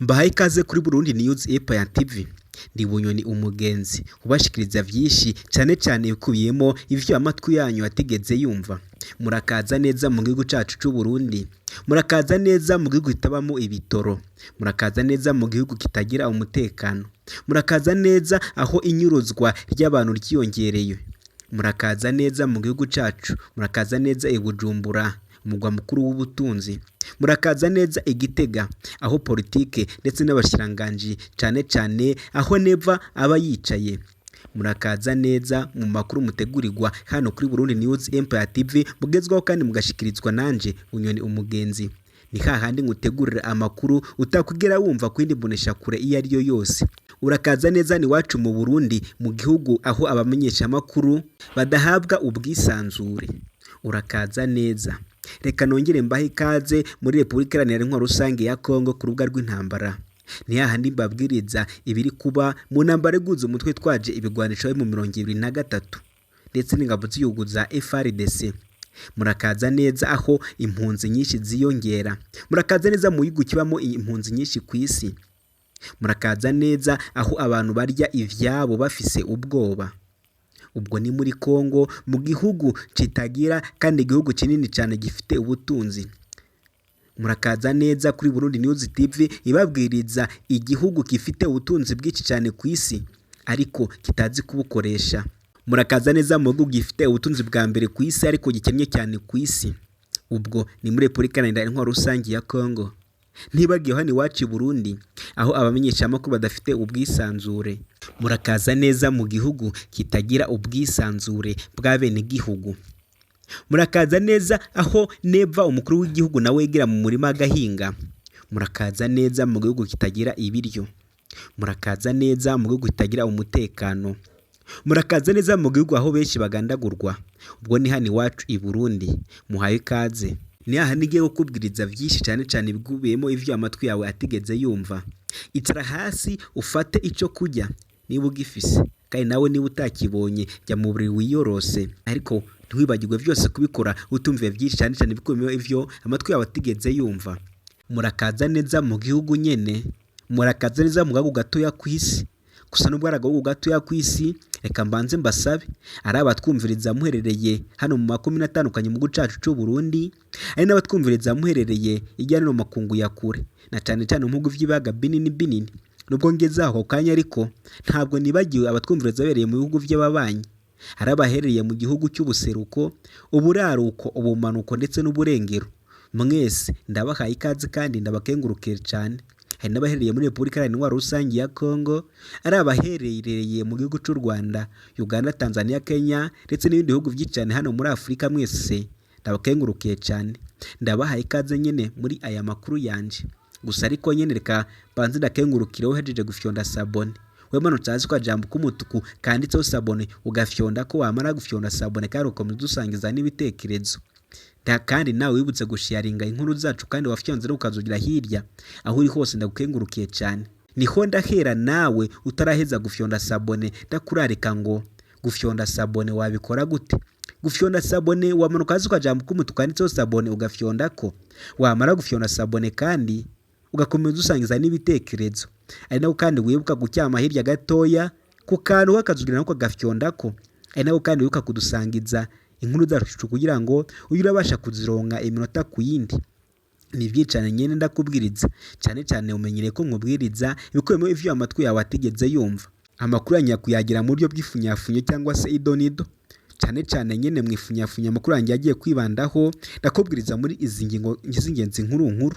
Mbahaye ikaze kuri Burundi News Empire TV. Ndi Bunyoni umugenzi ubashikiriza vyinshi, cane cane bikubiyemo ivyo amatwi yanyu atigeze yumva. Murakaza neza mu gihugu cacu c'u Burundi, murakaza neza mu gihugu kitabamo ibitoro, murakaza neza mu gihugu kitagira umutekano, murakaza neza aho inyuruzwa ry'abantu ryiyongereye, murakaza neza mu gihugu cacu, murakaza neza i Bujumbura, umugwa mukuru w'ubutunzi, murakaza neza i Gitega aho politike ndetse n'abashikiranganji, cane cane aho Neva aba yicaye. Murakaza neza mu makuru mutegurirwa hano kuri Burundi News Empire TV, mugezwaho kandi mugashikirizwa nanje Bunyoni umugenzi. Ni hahandi ngutegurira amakuru utakwigera wumva ku yindi mboneshakure iyo ari yo yose. Urakaza neza iwacu mu Burundi, mu gihugu aho abamenyeshamakuru badahabwa ubwisanzure. Urakaza neza. Reka nongere mbahe ikaze muri Repubulika Iharanira Intwaro Rusange ya Kongo ku rubuga rw'intambara. Ni hahandi mbabwiriza ibiri kuba mu ntambara iguza umutwe twaje ibigwanisho mu 2023 ndetse n'ingabo z'igihugu za FARDC. Murakaza neza aho impunzi nyinshi ziyongera. Murakaza neza mu gihugu kibamo impunzi nyinshi ku isi. Murakaza neza aho abantu barya ivyabo bafise ubwoba. Ubwo ni muri Kongo, mu gihugu kitagira kandi igihugu kinini cyane gifite ubutunzi. Murakaza neza kuri Burundi News TV ibabwiriza igihugu gifite ubutunzi bwinshi cyane ku isi ariko kitazi kubukoresha. Murakaza neza mu gihugu gifite ubutunzi bwa mbere ku isi ariko gikennye cyane ku isi. Ubwo ni muri Repubulika Iharanira Intwaro Rusange ya Kongo. Ntibagiwe hano iwacu i Burundi aho abamenyeshamakuru badafite ubwisanzure. Murakaza neza mu gihugu kitagira ubwisanzure bw'abenegihugu. Murakaza neza aho Neva umukuru w'igihugu nawe yigira mu murima agahinga. Murakaza neza mu gihugu kitagira ibiryo. Murakaza neza mu gihugu kitagira umutekano. Murakaza neza mu gihugu aho benshi bagandagurwa. Ubwo ni hano iwacu i Burundi. Muhaye ikaze. Ni hahandi ngiye kukubwiriza vyinshi cane cane bikubiyemo ivyo amatwi yawe atigeze yumva. Icara hasi ufate ico kurya niba ugifise, kandi nawe niba utakibonye jya mu buriri wiyorose, ariko ntiwibagirwe vyose kubikora utumviye vyinshi cane cane bikubiyemo ivyo amatwi yawe atigeze yumva. Murakaza neza mu gihugu nyene, murakaza neza mu gahugu gatoya kw'isi. Gusa nubwo ari agahugu gatoya kw'isi, reka mbanze mbasabe ari abatwumviriza muherereye hano mu makomine atandukanye mu gihugu cacu c'u Burundi, ari n'abatwumviriza muherereye hirya no hino mu makungu ya kure, na cane cane mu bihugu vy'ibiyaga binini binini. Nubwo ngeze aho kanya ariko ntabwo nibagiwe abatwumviriza baherereye mu bihugu vy'ababanyi, ari abaherereye mu gihugu cy'ubuseruko, uburaruko, ubumanuko ndetse n'uburengero. Mwese ndabahaye ikaze kandi ndabakengurukiye cane. Hari n'abaherereye muri Repubulika Iharanira Intwaro Rusange ya Kongo, ari abaherereye mu gihugu c'u Rwanda, Uganda, Tanzania, Kenya ndetse n'ibindi bihugu vyinshi cane hano muri Afurika, mwese ndabakengurukiye cane. Ndabahaye ikaze nyene muri aya makuru yanje. Gusa ariko nyene reka mbanze ndakengurukire uhejeje gufyonda s'abonner. Wemanutse hasi kwa jambo k'umutuku kanditseho s'abonner, ugafyonda ko wamara gufyonda s'abonner kandi ugakomeza udusangiza n'ibitekerezo. Kandi nawe wibutse gusharinga inkuru zacu kandi wafyonze ukazugira hirya aho uri hose, ndagukengurukiye cyane. Niho ndahera nawe utaraheza gufyonda s'abonner, ndakurarika ngo gufyonda s'abonner wabikora gute? Gufyonda s'abonner, wamanuka hasi kwa jambo k'umutuku kanditseho s'abonner, ugafyonda ko wamara gufyonda s'abonner kandi ugakomeza usangiza n'ibitekerezo, ari nako kandi wibuka gucyama hirya gatoya ku kantu k'akazugira nako kagafyonda ko, ari nako kandi wibuka kudusangiza inkuru zacu kugira ngo ujye urabasha kuzironka iminota ku yindi. Ni byicane nyene ndakubwiriza cyane cyane, umenyereye ko nkubwiriza ibikubiyemo ivyo amatwi yawe atigeze yumva. Amakuru yanjye kuyagira mu buryo bw'ifunyafunyo cyangwa se idonido, cyane cyane nyene mu ifunyafunya amakuru yanjye yagiye kwibandaho, ndakubwiriza muri izi ngingo z'ingenzi nkuru nkuru.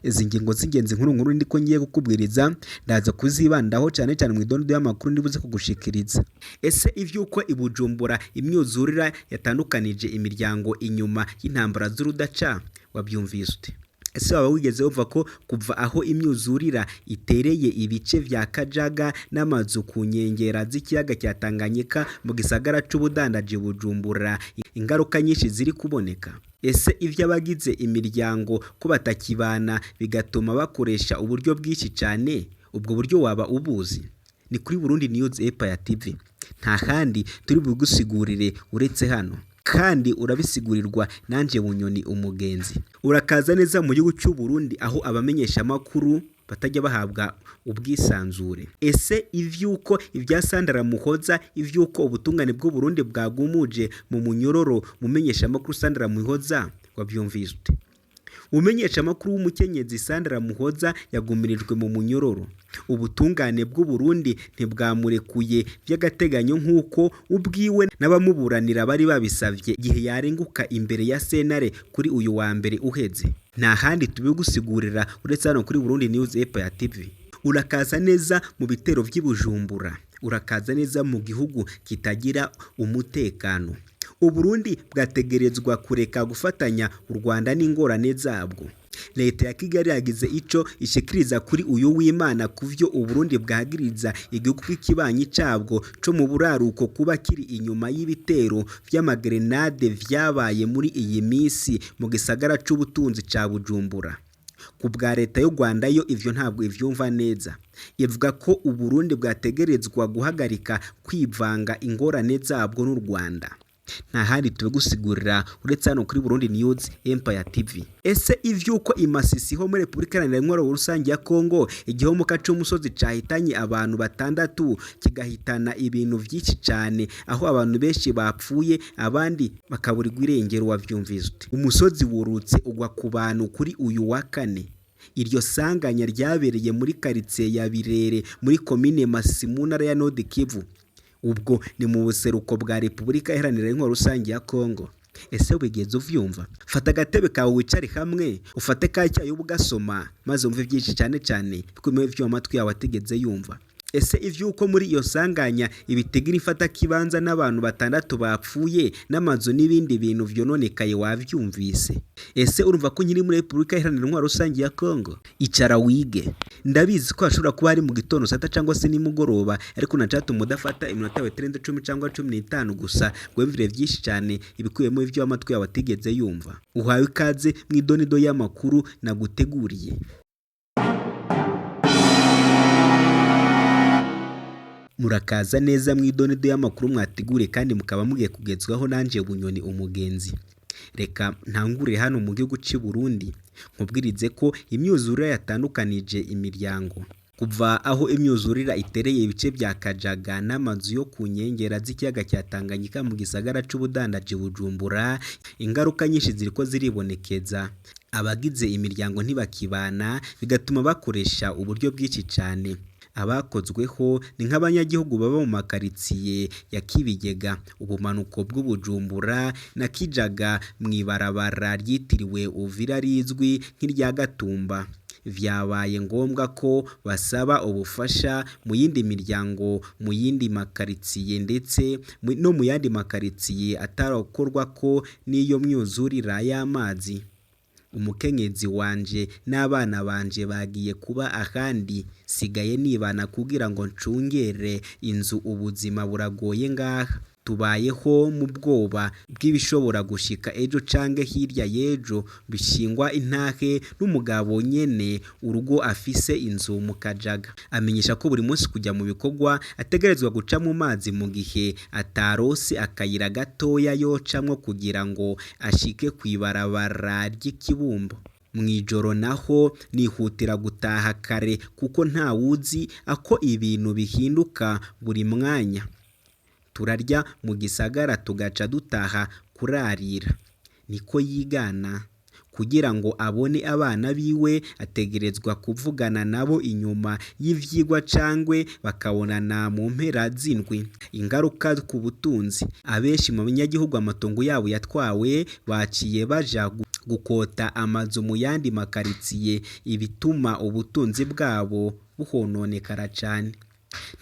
Izi ngingo z'ingenzi nkuru nkuru ndiko ngiye kukubwiriza, ndaza kuzibandaho cyane cyane mu idonido y'amakuru ndibuze kugushikiriza. Ese ivy'uko i Bujumbura imyuzurira yatandukanije imiryango inyuma y'intambara z'urudaca wabyumvise ute? Ese waba wigeze wumva ko kuva aho imyuzurira itereye ibice vya Kajaga n'amazu ku nkengera z'ikiyaga cya Tanganyika mu gisagara c'ubudandaji Bujumbura, ingaruka nyinshi ziri kuboneka? Ese ivy'abagize imiryango ko batakibana bigatuma bakoresha uburyo bwinshi cyane, ubwo buryo waba ubuzi? Ni kuri Burundi News Empire TV, nta handi turi bugusigurire uretse hano, kandi urabisigurirwa nanje Bunyoni umugenzi. Urakaza neza mu gihugu cy'u Burundi aho abamenyeshamakuru Batajya bahabwa ubwisanzure. Ese ivyuko ibya Sandra Muhoza, ivyuko ubutungane bw'u Burundi bwagumuje mu munyororo mumenyesha makuru Sandra Muhoza, wavyumvise ute? Umenyesha makuru w'umukenyezi Sandra Muhoza yagumirijwe mu munyororo. Ubutungane bw'u Burundi ntibwamurekuye vy'agateganyo nk'uko ubwiwe n'abamuburanira bari babisavye igihe yarenguka imbere ya sentare kuri uyu wa mbere uheze. Nta handi tubigusigurira uretse hano kuri Burundi News Empire TV. Urakaza neza mu bitero vy'i Bujumbura, urakaza neza mu gihugu kitagira umutekano. Uburundi bwategerezwa kureka gufatanya u Rwanda n'ingorane zabwo. Leta ya Kigali yagize ico ishikiriza kuri uyu w'Imana kuvyo Uburundi bwagiriza igihugu k'ikibanyi cabwo co mu buraruko kuba kiri inyuma y'ibitero vy'amagrenade vyabaye muri iyi misi mu gisagara c'ubutunzi ca Bujumbura. Ku bwa leta y'u Rwanda yo ivyo ntabwo ivyumva neza. Ivuga ko Uburundi bwategerezwa guhagarika kwivanga ingorane zabwo n'u Rwanda. Nta handi tubigusigurira uretse hano kuri Burundi News Empire TV. Ese ivyuko imasisi ho muri Repubulika Iharanira Intwaro Rusange ya Kongo igihomoka c'umusozi cahitanye abantu batandatu kigahitana ibintu vyinshi cane, aho abantu benshi bapfuye abandi bakaburirwa irengero, wavyumvise ute? Umusozi wurutse ugwa ku bantu kuri uyu wa kane. Iryo sanganya ryabereye muri karitsiye ya Birere muri komine Masisi mu ntara ya Nord Kivu. Ubwo ni mu buseruko bwa Repubulika Iharanira Intwaro Rusange ya Kongo. Ese wigeze uvyumva? Fata agatebe kawe wicare hamwe, ufate ka cyayi ugasoma, maze wumve byinshi cyane cyane bikubiye ivyo amatwi yawe atigeze yumva. Ese ivyuko muri iyo sanganya ibitigira ifata kibanza n'abantu batandatu bapfuye n'amazu n'ibindi bintu vyononekaye wavyumvise? Ese urumva ko nkiri muri Repubulika Iharanira Intwaro Rusange ya Kongo? Icara wige. Ndabizi ko hashobora kuba ari mu gitondo saa sita cyangwa se nimugoroba, ariko nacatuma udafata iminota yawe itarenze 10 cyangwa 15 gusa ngo wumvire vyinshi cyane ibikubiyemo ivyo amatwi yawe atigeze yumva. Uhawe ikaze mu idonido y'amakuru naguteguriye. Murakaza neza mu idonido y'amakuru mwateguriye kandi mukaba mugiye kugezwaho nanje Bunyoni Umugenzi. Reka ntangurire hano mu gihugu cy'u Burundi, nkubwirize ko imyuzure yatandukanije imiryango. Kuva aho imyuzurira itereye ibice bya Kajaga n'amazu yo ku nkengera z'ikiyaga cya Tanganyika mu gisagara c'ubudandaji Bujumbura, ingaruka nyinshi ziriko ziribonekeza. Abagize imiryango ntibakibana, bigatuma bakoresha uburyo bwinshi cane. Abakozweho ni nk'abanyagihugu baba mu makaritsiye ya Kibigega, ubumanuko bw'Ubujumbura na Kijaga mw'ibarabara ryitiriwe Uvira rizwi nk'irya Gatumba. Vyabaye ngombwa ko basaba ubufasha mu yindi miryango mu yindi makaritsiye ndetse no mu yandi makaritsiye atarakorwako n'iyo myuzurira y'amazi. Umukenyezi wanje n'abana banje bagiye kuba ahandi, sigaye nibana kugira ngo ncungere inzu, ubuzima buragoye ngaha. Tubayeho mu bwoba bw'ibishobora gushika ejo canke hirya y'ejo, bishingwa intahe n'umugabo nyene urugo afise inzu mu Kajaga. Amenyesha ko buri munsi kujya mu bikorwa ategerezwa guca mu mazi mu gihe atarose akayira gatoya yocamwo kugira ngo ashike kw'ibarabara ry'Ikibumbu. Mw'ijoro naho nihutira gutaha kare kuko ntawuzi ako ibintu bihinduka buri mwanya. Turarya mu gisagara tugaca dutaha kurarira. Niko yigana. Kugira ngo abone abana biwe ategerezwa kuvugana nabo inyuma y'ivyigwa cangwe bakabonana mu mpera z'indwi. Ingaruka ku butunzi: abenshi mu banyagihugu amatongo yabo yatwawe baciye baja gukota amazu mu yandi makaritsiye, ibituma ubutunzi bwabo buhononekara cane.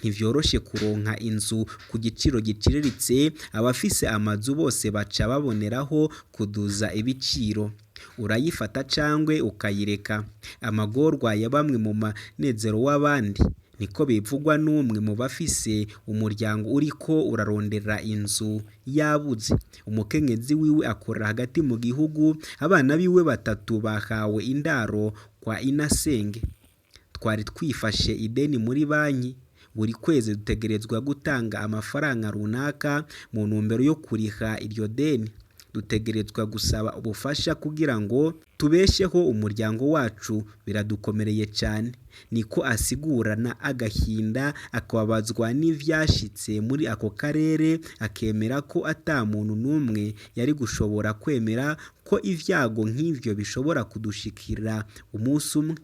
Ntivyoroshe kuronka inzu ku giciro giciriritse, abafise amazu bose baca baboneraho kuduza ibiciro. Urayifata cangwe ukayireka. Amagorwa ya bamwe mu manezero w'abandi, niko bivugwa n'umwe mu bafise umuryango uriko urarondera inzu yabuze. Umukenyezi wiwe akorera hagati mu gihugu, abana biwe batatu bahawe indaro kwa inasenge. Twari twifashe ideni muri banki, buri kwezi dutegerezwa gutanga amafaranga runaka mu ntumbero yo kuriha iryo deni. Dutegerezwa gusaba ubufasha kugira ngo tubesheho umuryango wacu, biradukomereye cane." Niko asigurana agahinda, akababazwa n'ivyashitse muri ako karere, akemera ko ata muntu n'umwe yari gushobora kwemera ko ivyago nk'ivyo bishobora kudushikira umunsi umwe.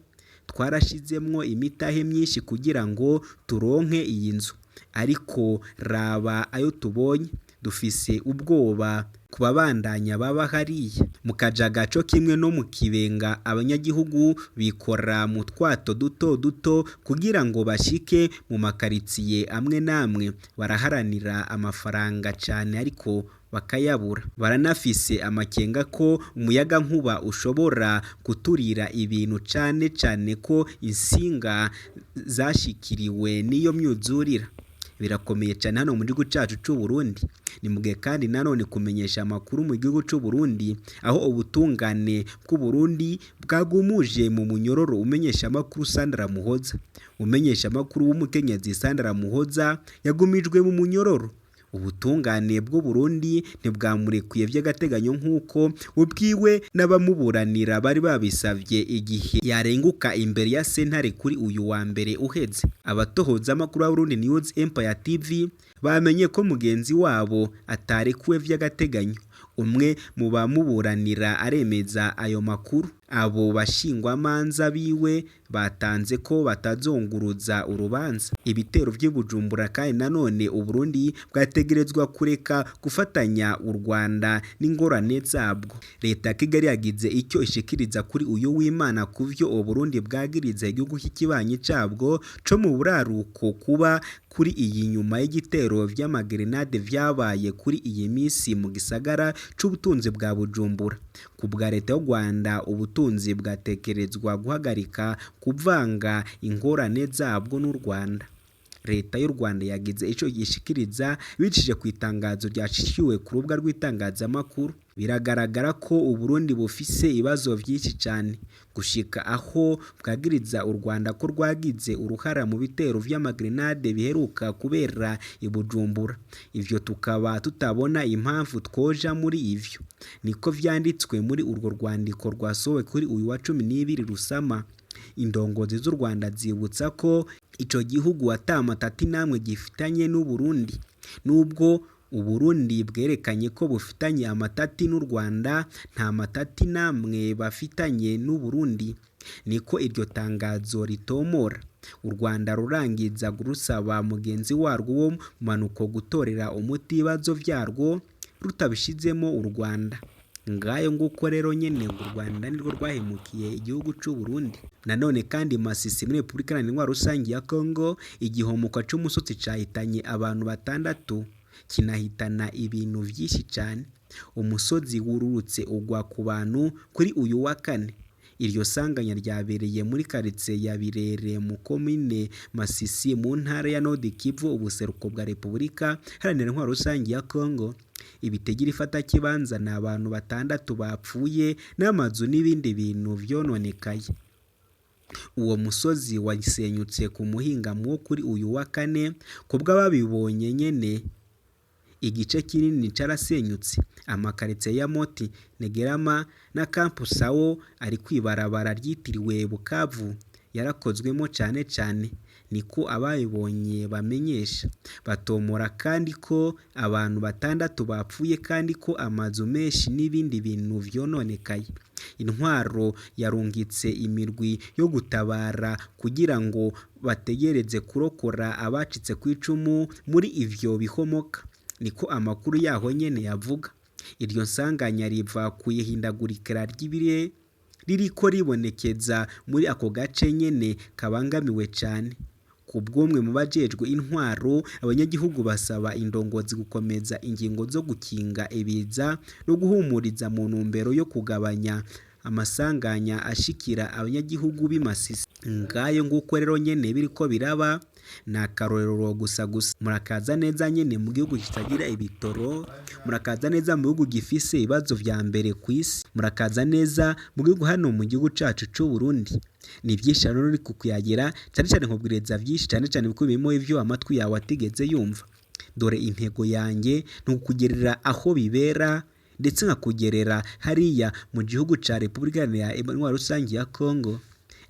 "Twarashizemwo imitahe myinshi kugira ngo turonke iyi nzu, ariko raba ayo tubonye, dufise ubwoba ku babandanya baba hariya." Mu Kajaga co kimwe no mu Kibenga, abanyagihugu bikora mu twato duto duto kugira ngo bashike mu makaritsiye amwe n'amwe, baraharanira amafaranga cane ariko bakayabura. Baranafise amakenga ko umuyagankuba ushobora guturira ibintu, cane cane ko intsinga zashikiriwe n'iyo myuzurira. Birakomeye cane hano mu gihugu cacu c'Uburundi. Ni mugihe kandi nanone kumenyesha amakuru mu gihugu c'Uburundi, aho ubutungane bw'Uburundi bwagumuje mu munyororo umenyeshamakuru Sandra Muhoza. Umumenyeshamakuru w'umukenyezi Sandra Muhoza yagumijwe mu munyororo. Ubutungane bw'Uburundi ntibwamurekuye vy'agateganyo nk'uko ubwiwe n'abamuburanira bari babisavye igihe yarenguka imbere ya sentare kuri uyu wa mbere uheze. Abatohozamakuru ba Burundi News Empire TV bamenye ko mugenzi wabo atarekuwe vy'agateganyo. Umwe mu bamuburanira aremeza ayo makuru. Abo bashingwamanza biwe batanze ko batazunguruza urubanza. Ibitero vy'i Bujumbura kandi nanone Uburundi bwategerezwa kureka gufatanya u Rwanda n'ingorane zabwo. Leta ya Kigali yagize icyo ishikiriza kuri uyu w'Imana kuvyo Uburundi bwagiriza igihugu c'ikibanyi cabwo co mu buraruko kuba kuri iyi nyuma y'igitero vy'amagerenade vyabaye kuri iyi misi mu gisagara c'ubutunzi bwa Bujumbura. Ku bwa leta y'u Rwanda, ubutunzi bwategerezwa guhagarika kuvanga ingorane zabwo n'u Rwanda. Leta y'u Rwanda yagize ico yishikiriza bicishije kw'itangazo ryashikiwe ku rubuga rw'itangazamakuru. Biragaragara ko Uburundi bufise ibibazo vyinshi cane, gushika aho bwagiriza u Rwanda ko rwagize uruhara mu bitero vy'amagerenade biheruka kubera i Bujumbura. Ivyo tukaba tutabona impamvu twoja muri ivyo. Niko vyanditswe muri urwo rwandiko rwasohowe kuri uyu wa 12 Rusama. Indongozi z'u Rwanda zibutsa ko ico gihugu ata matati namwe gifitanye n'Uburundi. Nubwo Uburundi bwerekanye ko bufitanye amatati n'u Rwanda, nta matati namwe bafitanye n'Uburundi. Niko iryo tangazo ritomora. U Rwanda rurangiza rusaba mugenzi warwo wo mu mpanuko gutorera umuti ibibazo vyarwo rutabishizemwo u Rwanda. Ngayo nguko rero nyene ngo u Rwanda nirwo rwahemukiye igihugu c'Uburundi. Nanone kandi Masisi muri Repubulika Iharanira Intwaro Rusangi ya Congo, igihomoka c'umusozi cahitanye abantu batandatu, kinahitana ibintu vyinshi cane. Umusozi wururutse ugwa ku bantu kuri uyu wa kane. Iryo sanganya ryabereye muri karitsiye ya Birere mu komine Masisi mu ntara ya Nord Kivu, ubuseruko bwa Repubulika Iharanira Intwaro Rusangi ya Congo. Ibitigira ifatakibanza ni abantu batandatu bapfuye n'amazu n'ibindi bintu vyononekaye. Uwo musozi wasenyutse ku muhingamo wo kuri uyu wa kane, kubw'ababibonye nyene igice kinini carasenyutse. Amakaritsiye ya Moti, Negerama na Camp Sao ari kw'ibarabara ryitiriwe Bukavu yarakozwemwo cane cane, niko ababibonye bamenyesha. Batomora kandi ko abantu batandatu bapfuye kandi ko amazu menshi n'ibindi bintu vyononekaye. Intwaro yarungitse imirwi yo gutabara kugira ngo bategereze kurokora abacitse kw'icumu muri ivyo bihomoka, niko amakuru yaho nyene yavuga. Iryo nsanganya riva kw'ihindagurika ry'ibire ririko ribonekeza muri ako gace nyene kabangamiwe cane. Ku bw'umwe mu bajejwe intwaro, abanyagihugu basaba indongozi gukomeza ingingo zo gukinga ibiza no guhumuriza mu ntumbero yo kugabanya amasanganya ashikira abanyagihugu b'i Masisi. Ngayo nguko rero nyene biriko biraba ni akarorero gusa gusa. Murakaza neza nyene mu gihugu kitagira ibitoro, murakaza neza mu gihugu gifise ibibazo vya mbere kw'isi, murakaza neza mu gihugu hano mu gihugu cacu c'Uburundi. Ni vyinshi rero uri kukuyagira, cane cane nkubwiriza vyinshi cane cane bikubiyemwo ivyo amatwi yawe atigeze yumva. Dore intego yanjye ni ukukugerera aho bibera, Ndetse nkakugerera hariya mu gihugu ca Repubulika Iharanira Intwaro Rusangi ya Kongo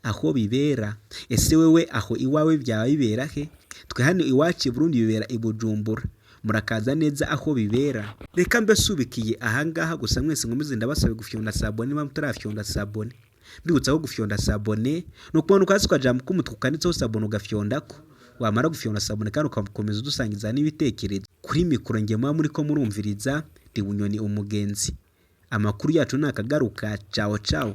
aho bibera. Ese wewe aho iwawe byaba bibera he? Twe hano iwacu i Burundi bibera i Bujumbura. Murakaza neza aho bibera. Reka mbe subikiye ahangaha gusa, mwese nkomeze ndabasaba gufyonda s'abonner niba mutarafyonda s'abonner. Mbibutsa ko gufyonda s'abonner ni ukumanuka hasi ukajambo k'umutuku kanditseho s'abonner, ugafyondako. Wamara gufyonda s'abonner kandi ugakomeza udusangiza n'ibitekerezo. Kuri mikoro nge muba muriko murumviriza ndi Bunyoni Umugenzi. Amakuru yacu nakagaruka. Ciao ciao.